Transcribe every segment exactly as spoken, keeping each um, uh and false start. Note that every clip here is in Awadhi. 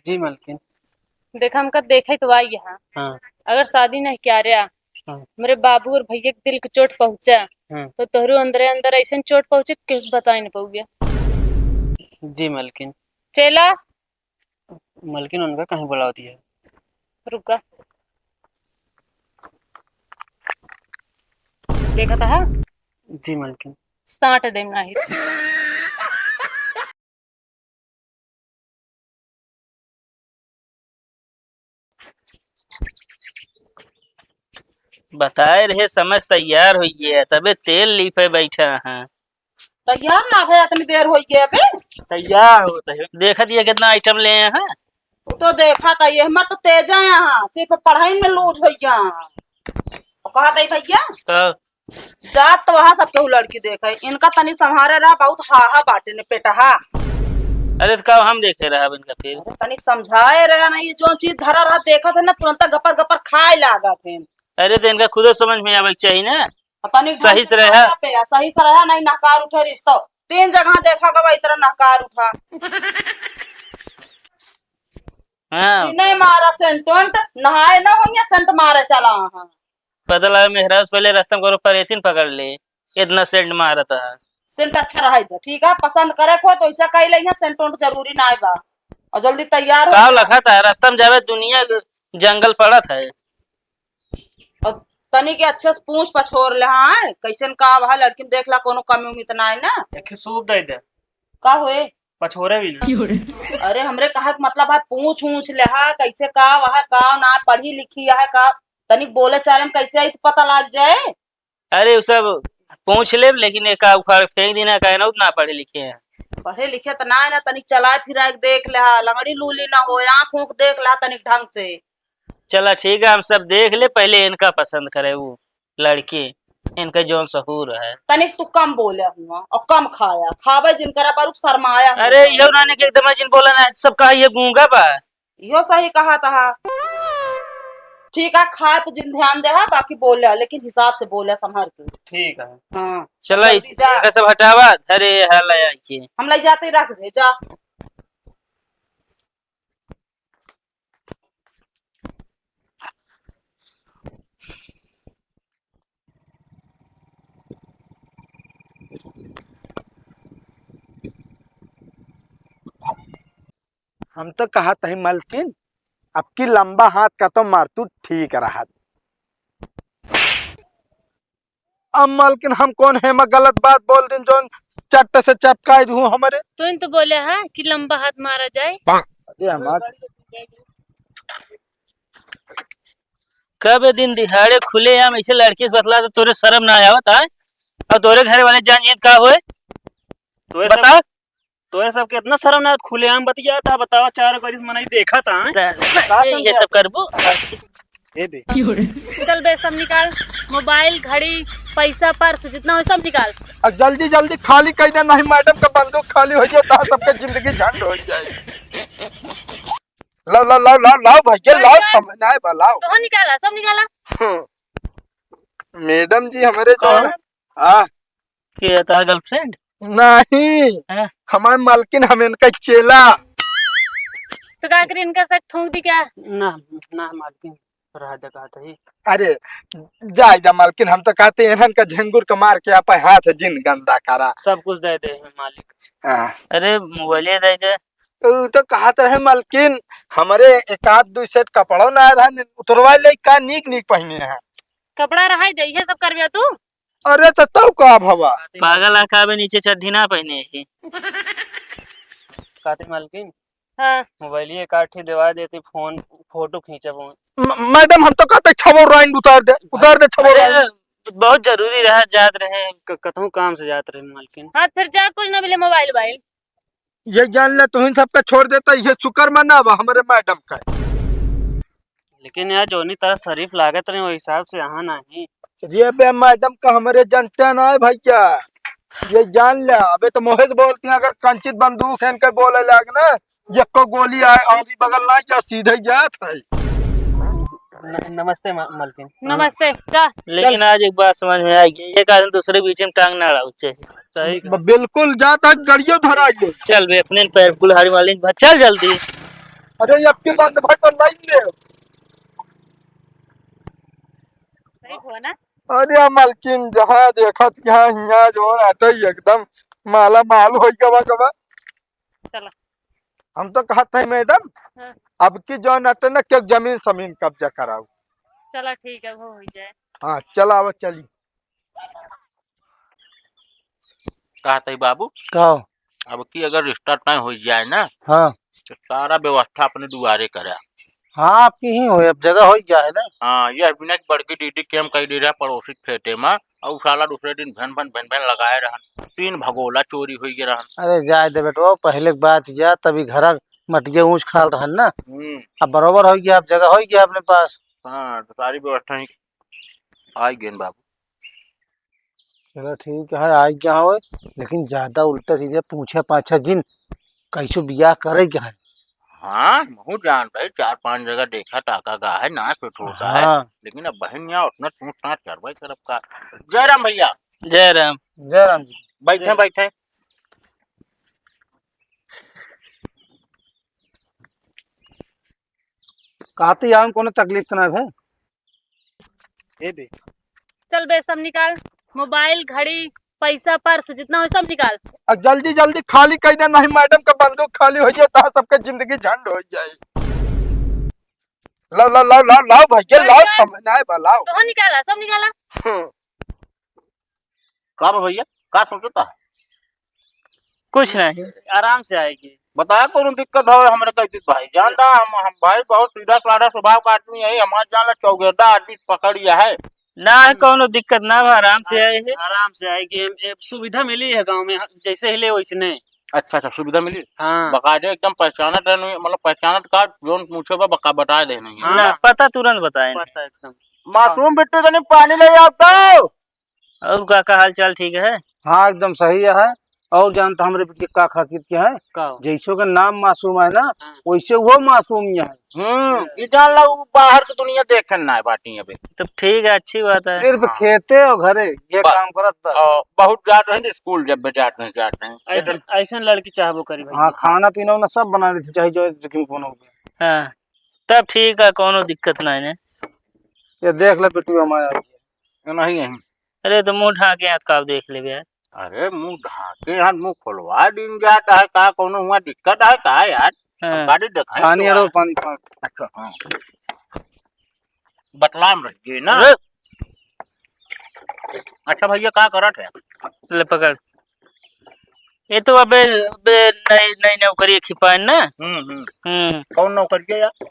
जी मालकिन। देखा, हमका देखा ही तो आई यहाँ। हाँ। अगर शादी नहीं किया रे, हाँ। मेरे बाबू और भैया के दिल के चोट पहुँचा, हाँ। तो तोहरो अंदरे अंदर ऐसन चोट पहुँचे कि कुछ बताई न पाऊगे। जी मालकिन। चला। मालकिन, उनका कहीं बुलावती है? रुका। देखा था? जी मालकिन। साट देम नाही। बताए रहे समझ तैयार होइ गया, तबे तेल लीपे बैठा है। तैयार ना भे, इतनी देर होइ गया बे। तैयार होत है, देखत ये कितना आइटम ले हैं। तो देखा था ये, हमर तो तेजा यहाँ सिर्फ पढ़ाई में लूज होइ गया। और कहा था भैया, तो जात तो वहाँ सब केहू लड़की देखे, इनका तनी संभारे रहा, बहुत हाहा बाटे ने पेटहा। अरे तो का हम देखे रहा इनका फिर? अरे तनिक समझाए रहा ना, ये जो चीज धरा रहा देखत है ना, तुरंत गपर गपर खाए लागत है। अरे तो इनका खुदे समझ में आवे के चाहिए ना। तनिक सही से रहा। पे, सही से रहा, नहीं नकार उठे रिश्ता। तीन जगह देखा गवा इतना नकार उठा। हाँ। जी नहीं मारा सेंट वेंट, नहाए ना होइए, सेंट मारे चला। हाँ। पता लगा मेहराज पहले रास्ता में कोनो परेतिन पकड़ ले, इतना सेंट मारत है। सेंट अच्छा रहा इधर, ठीक है, पसंद करे को तो ऐसा कह ले, सेंट वेंट जरूरी ना बा। और जल्दी तैयार हो का जा। लखा था रास्ता में जावे, दुनिया ग-, जंगल पड़त है। और तनी के अच्छे से पूछ पछोर ले, हाँ, कैसन का वहा लड़की में देख ला, कोनो कमी उमी तो ना है ना? एक सूप दे दे। का होए? पछोरे भी ना। अरे, हमरे कहा के मतलब है, पूछ ऊछ लेहा, कैसे का वह का ना, पढ़ी लिखी है का, तनिक बोले चाले में कैसे आई तो पता लाग जाए। अरे, उ सब पूछ लेब, लेकिन ये का उखाड़ फेंक दी ना, काहे ना उतना पढ़े लिखे हैं। पढ़े लिखे तो ना है ना, तनिक चलाए फिराए के देख लेहा, लंगड़ी लूली ना हो, आँख ऊँख देख लेहा तनिक ढंग से। चला ठीक है, हम सब देख ले, पहले इनका पसंद करे वो लड़की, इनका जौन सहूर है। तनिक तू कम बोले हुआ और कम खाया, खावे जिनकरा बारू शर्माया हुआ। अरे, यो नानी के एकदम जिन बोला ना, सब कहा ये गूंगा बा। यो सही कहा तहा। ठीक है, खाए पे जिन ध्यान दे हा, बाकी बोले, लेकिन हिसाब से बोले, संभर के। ठीक है। हाँ। चला, जल्दी इस, जा। इनका सब हटावा, धरे हला आके। हम ले जाते रख दे, जा। हम तो कहत हई मलकिन, अब की लंबा हाथ का तो मार तू ठीक रहत। अब मालकिन हम कौन है, मैं गलत बात बोल दिन जौन चट्ट से चटकाई दूँ हमरे। तू तो बोले हा कि लंबा हाथ मारा जाए। अरे हमार कब दिन दिहाड़े खुलेआम ऐसे लड़की से बतला तो तोरे शर्म ना आवत है? और तोरे घर वाले जान जीत का होए? तोरे सब बता। तोरे सबके इतना शर्म ना आवत, खुलेआम बतियात हा, बतावा, चार बजे से मनई देखत हा। का ये समझे? सब करबू? ए बे। निकल बे, सब निकाल, मोबाइल, घड़ी, पैसा, पर्स, जितना हो सब निकाल। अब जल्दी जल्दी खाली कइ दे, नहीं मैडम का बंदूक खाली होइ जाए तो सबके जिंदगी झंड होइ जाए। लाओ, लाओ, लाओ, लाओ, लाओ भैया, लाओ, लाओ, लाओ। समय ना है बा, लाओ। कहाँ निकाला? सब निकाला। हम्म। मैडम जी हमरे जो कौन? हाँ। के है तोहार girlfriend? नहीं, हाँ। हमार मालकिन, हम इनका चेला। तो का करी, इनका सक थूक दी क्या? ना, ना मालकिन, रहा दे, कहत ही। अरे, जाए जा मालकिन, हम तो कहते हैं इन्हन का झंगुर का मार के आप हाथ जिन गंदा करा। सब कुछ दे दे मालिक। हाँ। अरे, मोबाइले दे दे। उ तो कहत रहे मालकिन, हमरे एक आध दुई set कपड़ो ना रहा, उतरवा ले का नीक नीक पहिने हैं। कपड़ा रहाई दे, इहे सब करबे तू? अरे तो तब का भवा? पागल आ का बे, नीचे चड्ढी ना पहिने ही। काती मालकिन, हाँ। मोबाइलिए काठी देवा देती, फोन, फोटो खींचब हम। म-, मैडम, हम तो कहते छवो राइन उतार दे, उतार दे छवो अरे, राइन। बहुत जरूरी रहा, जात रहे। क-, कतहूँ काम से जात रहे मालकिन। हाँ, फिर जा, कुछ ना मिले मोबाइल वोबाइल। ये जान ले, तुहिन सबका छोड़ देता, ये शुक्र मनावा हमरे मैडम का। लेकिन यार, जोनी तरह शरीफ लागत रहे, वही हिसाब से यहाँ नहीं। रे बे, मैडम का हमरे जनते ना है भैया, ये जान ले। अबे तो मोहे से बोलती हैं, अगर कंचित बंदूक है इनके बोले लाग ना, यक्को गोली आए, आली बगल ना जा, सीधे जात है। न-, नमस्ते मा-, मालकिन। नमस्ते, जा। लेकिन चल। आज एक बात समझ में आएगी, एक आदमी दूसरे बीच में टांग ना अड़ाऊ चाहिए। सही कहा। ब-, बिल्कुल, जा तक गड़ियो धरा गयो। चल बे, अपने पैर कुल्हाड़ी मार लें, चल जल्दी। अरे, अब की बात भाई तो नहीं ले। सही हुआ ना? अरे, मलकिन, जहाँ देखत यहाँ, हियाँ जो अटई एकदम माला माल होई गवा गवा। चला। हम तो कहत है, मैडम, हाँ। अब की जौन अटे न, क्यों जमीन समीन कब्जा कराऊ। चला, ठीक है, वो हो जाए। हाँ, चला, अब चली। कहत है बाबू, का? अब की अगर रिश्ता तय हो जाए ना, हाँ। तो सारा व्यवस्था अपने दुआरे करे। हाँ, आपकी ही होई, अब जगह होई गया है ना। हाँ, ये बिना बड़की दीदी के हम कही दे रहा पड़ोसी खेते में, और साला दूसरे दिन भन भन भन भन लगाए रहन, तीन भगोला चोरी होई गए रहन। अरे जाए दे बेटवा, पहले की बात या तभी घर मटिया ऊंच खाल रहन ना। हम्म। अब बरोबर होई गया, अब जगह होई गया अपने पास। हाँ, तो सारी व्यवस्था ही आई गेन बाबू। चलो ठीक है, आई गया हो, लेकिन ज्यादा उल्टा सीधे पूछे पाछे जिन, कैसो बियाह करे के है। हाँ, महू जानत है, चार पांच जगह देखा ताका गा है, ना फिट होता है। हाँ। लेकिन अब बहन यहाँ उतना तू साथ करवाई तरफ का। जय राम भैया। जय राम। जय राम जी। बैठे, बैठे। कहती आऊँ, कोनो तकलीफ तो ना है? ए बे। चल बे, सब निकाल, मोबाइल, घड़ी, पैसा, पर्स, जितना हो सब निकाल। आ जल्दी जल्दी खाली कर दे, नहीं मैडम का बंदूक खाली हो जाए तो सबके जिंदगी झंड हो जाए। लाओ, लाओ, लाओ, लाओ, लाओ भैया, लाओ, भैया। छम-, नहीं बा, लाओ। कहाँ निकाला? सब निकाला। हम्म। का बा भैया, का सोचता है? कुछ नहीं, आराम से आएगी। बताया, कोनो दिक्कत हो हमरे कह दीत भाई, जान रहा हम, हम भाई बहुत सीधा साधा स्वभाव का आदमी है, हमार जान ला चौगेदा आदमी पकड़ लिया है। ना है, कोनो दिक्कत ना बा, आराम से आए हैं। आराम से आएगी, हम, ए, सुविधा मिली है गाँव में, जैसे हिले वैसने। अच्छा, अच्छा, सुविधा मिली? हाँ। बकायदे एकदम पहचानत रहन, मतलब पहचानत का, जोन पूछे बा, बका-, बताए देने। हाँ। ना, पता तुरंत बताए। पता एकदम। मासूम बिट्टू, तनी पानी ले आओ तो। और का, का हाल चाल ठीक है? हाँ, एकदम सही है। और जानता हमरे बेटी का खासियत क्या है? का हो? जैसे ओकर नाम मासूम है ना, हाँ। वैसे वो मासूम ही है। हम्म, ई जान ला, वो बाहर की दुनिया देखन ना है बाटी अबे। तब ठीक है, अच्छी बात है। सिर्फ हाँ। खेते और घरे ये बा-, काम करत बा। अ, बहुत जात हैं स्कूल जब भी जात हैं, जात हैं। ऐसन, ऐसन लड़की चाहबो करी भाई। हाँ, खाना पीना उना सब बना देती, चाहे जो लेकिन कोनो हो गया। हाँ, तब ठीक है, कोनो दिक्कत नहीं है। ये देख ले बेटू हमारा। ये नहीं है। अरे, तो मुँह ढाके हाथ का देख लेबे यार। अरे, मुँह ढाके हाथ, मुँह खोलवा दिन जाता है का? कोनो हुआ दिक्कत है का यार? हाँ। हम गाड़ी देखाई पानी तो आरो, यार। पानी, पानी। अच्छा, हाँ। बतलाम रह गई ना। अरे। अच्छा भैया, का करत है? ले पकड़। ये तो अबे, अबे नई, नई नौकरी खिपाइन ना। हम्म, हम्म। हम्म। कौन नौकरी है यार?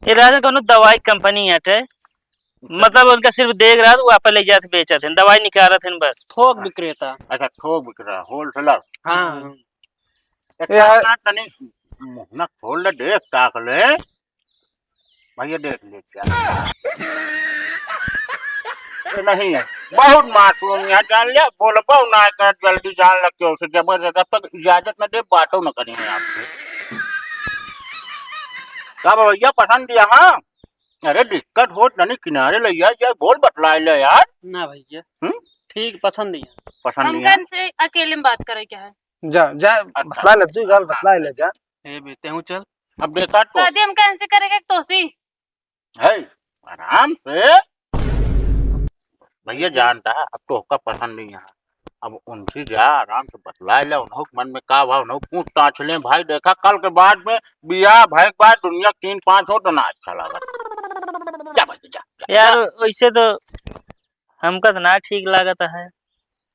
ये रहते कोनो दवाई कंपनी हटे। मतलब उनका सिर्फ देख रहा, वो आप ले जात बेचत हैं, दवाई निकालत हैं बस। थोक विक्रेता। अच्छा, थोक विक्रेता, wholesaler। हाँ। हम्म। एक यार काम कर, तनी मुहना खोल ले, देख ताक ले। भैया देख ले क्या। ये नहीं है, बहुत मासूम यहाँ जान ले, बोलबो ना कर, जल्दी जान लग के उसे जबरदस्त, जब तक इजाजत न दे, बातों न करेंगे आपसे। का भैया पसंद दिया? हाँ, अरे दिक्कत हो, तनी किनारे ले जा, जा, बोल बतलाए ले यार। ना भैया। हम्म? ठीक, पसंद नहीं है। पसंद नहीं हमका है? इनसे अकेले में बात करे के है। जा, जा, अच्छा। बतला ले, तू गाल बतला ले, जा। ए बे, तेहू चल। अब देखा तो। शादी हमका इनसे करेगा तो सी। है, आराम से। भैया जानता है, अब तो ओका पसंद नहीं है। अब उनसे जा, आराम से बतला ले, उन्हों के मन में का भाव, उन्हों पूछताछ ले, भाई देखा, कल के बाद में बियाह भय के बाद दुनिया तीन पाँच हो तो ना अच्छा लागत। जा भाई, जा, जा, यार, जा। वैसे तो हमका तो ना ठीक लागत है।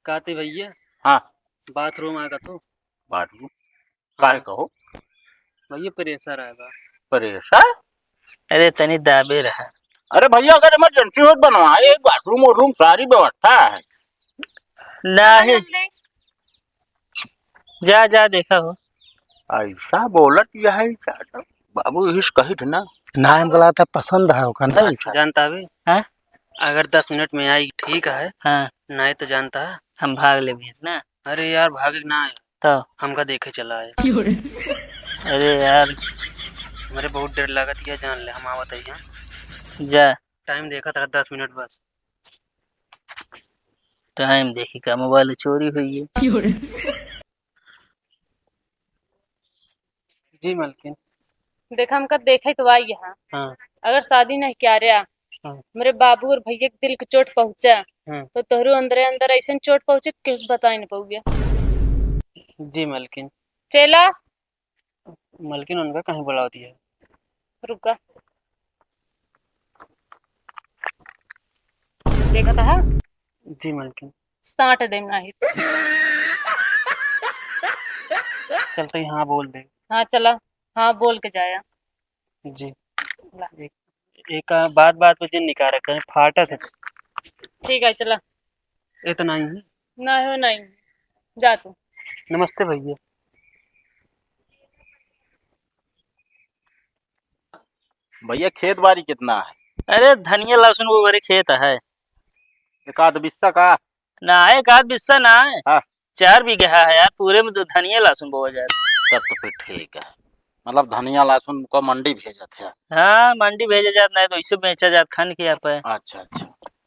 काती भैया। हाँ। बाथरूम आगा तो। बाथरूम? काहे हाँ। कहो? भैया, pressure आएगा। Pressure? अरे, तनी दाबे रहा। अरे भैया, अगर emergency हो तो बनवाए, बाथरूम वाथरूम सारी व्यवस्था है। नहीं। हाँ, जल्दी। जा, जा, देखा हो। ऐसा बोलत यह है, बाबू, इस कही थे ना। ना, हम बोला था, पसंद है ओका, नहीं? अच्छा। जानता भी? हाँ? अगर दस मिनट में आई, ठीक है। हाँ। नहीं तो जानता है। हम भाग ले भी ना। अरे यार, भागे ना आए। तो? हमका देखे चला आए। क्यों रे? अरे यार। हमरे बहुत डर लागत है, जान ले, हम आवत है यहाँ। जा। Time देखा था, दस मिनट बस। Time देखी का, mobile चोरी हुई है। क्यों रे? जी मालकिन। देखा, हमका देखा तो आई यहाँ। हाँ। अगर शादी नहीं किया रहा, हाँ। मेरे बाबू और भैया के दिल के चोट पहुँचा, हाँ। तो तोहरो अंदरे अंदर ऐसन चोट पहुँचे कि कुछ बताई न पाऊगे। जी मलकिन। चला। मलकिन, उनका कहीं बुलावती है। रुका। देखा था? जी मलकिन। साट देम नाही। चलते ही हाँ बोल दे। हाँ, चला। हाँ, बोल के जाया। जी। ला। एक, एक, आ, बात बात पे जिन निकारा करें, फाटत है। ठीक है, चला। इतना ही है। नहीं हो, नहीं। जा तू। नमस्ते भैया। भैया, खेत बारी कितना है? अरे, धनिया लहसुन वो भरे खेत है। एक आध बिस्सा का? ना, एक आध बिस्सा ना है। हाँ। चार बीघा है यार, पूरे में तो धनिया लहसुन बोआ जाता। तब तो फिर ठीक है, मतलब धनिया लहसुन को मंडी भेजत है। हाँ, मंडी भेजा जात, नहीं तो इसे बेचा जात खान के यहाँ पे। अच्छा, अच्छा।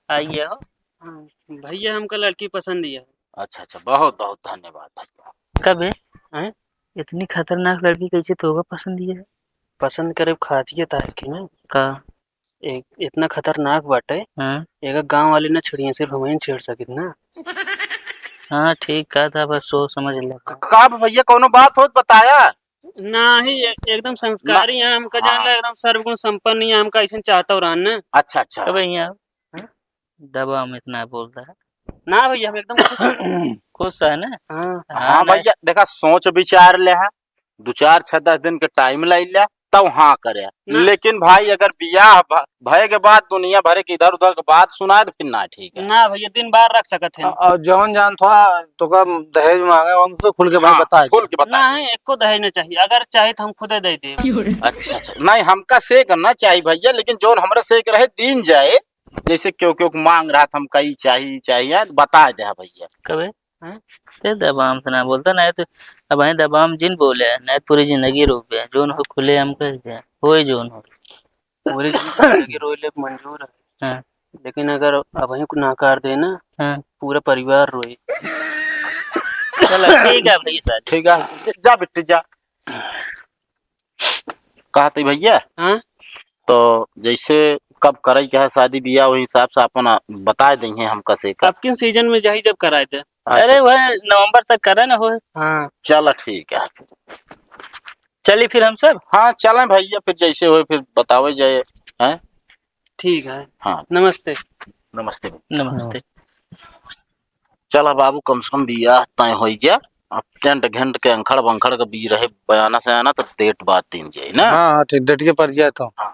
आइए हो। हाँ, भैया, हमका लड़की पसंद ही है। अच्छा, अच्छा, बहुत, बहुत धन्यवाद भैया। कबे? हैं? इतनी खतरनाक लड़की कैसे तोहका पसंद ही है? पसंद करे खातिए तार की ना। का? एक इतना खतरनाक बाटे, हाँ। एका गाँव वाले ना छेड़िए, सिर्फ हमहीं छेड़ सकित ना। हाँ, ठीक कहा था, बस सोच समझ ले। क-, का भैया, कौनो बात हो तो बताया? नाही, ए-, एकदम संस्कारी ना। है, हमका जान हाँ। ले, एकदम सर्वगुण संपन्न ही है, हमका ऐसे चाहता हो रहन ना। अच्छा, अच्छा। कबे यहाँ? हाँ? दबा में इतना बोल रहा है। ना भैया, हम एकदम खुश हैं। खुश है ना? हाँ। हाँ हाँ, नहीं। भैया, देखा, सोच विचार ले है, दो चार छह दस दिन के टाइम ले ले, तब हाँ करे। ना। लेकिन भाई, अगर बियाह भ-, भय के बाद दुनिया भरे के इधर उधर के बात सुनाए, तो फिर ना ठीक है। ना भैया, दिन बार रख सकत है। और जौन जान थोड़ा तो का दहेज मांगे, हम तो खुल के बात हाँ, बता दे। खुल के बता दे। नहीं, एको दहेज नहीं चाहिए, अगर चाहे तो हम खुदे दे दे। अच्छा, अच्छा, नहीं, हमका सेक ना चाहिए भैया, लेकिन जौन हमरे सेक रहे दीन जाए, जैसे क्यों क्यों मांग रहा था, हमका ई चाहिए, ई चाहिए, बता दे भैया। कबे? हैं? ते दबाम से ना बोलता, नहीं तो अब हैं दबाम जिन बोले, नहीं तो पूरी जिंदगी रोक दे, जोन हो खुले हम कह दे, होए जोन हो। पूरी जिंदगी रोए ले मंजूर है। हाँ। लेकिन अगर अब ही को नकार दे ना, हाँ। पूरा परिवार रोए। चलो, ठीक है भैया साहब। ठीक है, जा बिट्टी, जा। कहते भैया? हाँ? तो जैसे कब करे के है शादी बियाह, वही हिसाब से अपन आ, बताए देंगे हमका से का। अब किन सीजन में जाही जब कराए दे? अच्छा। अरे, वह नवंबर तक करे ना होए। हाँ। चला ठीक है। चली फिर हम सब? हाँ, चलें भैया, फिर जैसे होए फिर बतावे जाए, हैं? ठीक है। हाँ। नमस्ते। नमस्ते। नमस्ते। चला बाबू, कम से कम बियाह तय होइ गया। अब टेंट घेंट के अंखड़ बंखड़ के बीच रहे बयाना से आना, तो डेट बात दिन जाई ना। हाँ, हाँ, ठीक, डेट के पर गया तो। हाँ।